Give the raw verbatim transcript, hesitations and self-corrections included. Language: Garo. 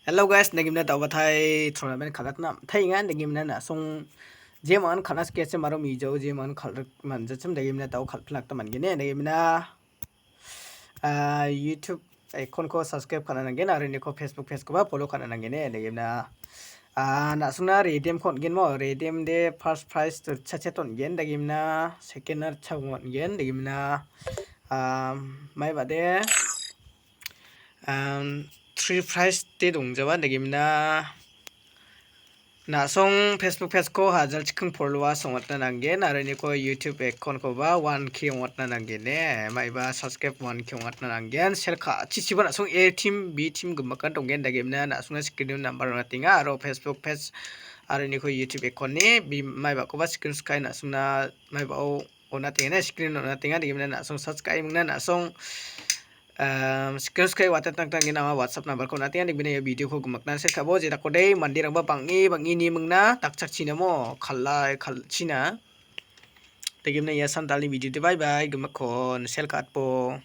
Hello guys, nagimna daobatai tournament kal·atna am·taenga, nagimna na·song jemangan kal·na sikeche maro mijao jemangan kal·rik manjachim, nagimna dao kal·pilakta mangene, nagimna, ah, YouTube account-ko subscribe ka·na nanggen, aro niko Facebook page-koba follow ka·na nangene, nagimna, ah, na·songna redeem-ko on·genmo, redeem de first prize to ritchachet on·gen, nagimna second-na ritchakong on·gen, nagimna, ah, maibade, um, three prize de dongjaba, nagimna, na·song Facebook page-ko hajar chikking followers ong·atna nanggen, aro niko YouTube account-koba one K ong·atna nanggen, eh, maiba subscribe one K ong·atna nanggen, sel ka-, chichiba na·song A team, B team gimikan donggen, dagimna na·songna screen-o number on·atenga, aro Facebook page, aro niko YouTube account-ni bi-, maibakoba screen sky na·songna maibao on·atenga, screen on·atenga, dagimna na·song subscribe mingna na·song, um, screen sky watat tangtang gena ama WhatsApp number-ko on·atenga, dagimna ia video-ko gimikan sel ka·bo, jedakode manderangba bang·e, bang·e ni mingna dakchakchinamo, kal·a, kal·china. Dagimna ia sandalni video de bye bye, gimikkon sel ka·atbo.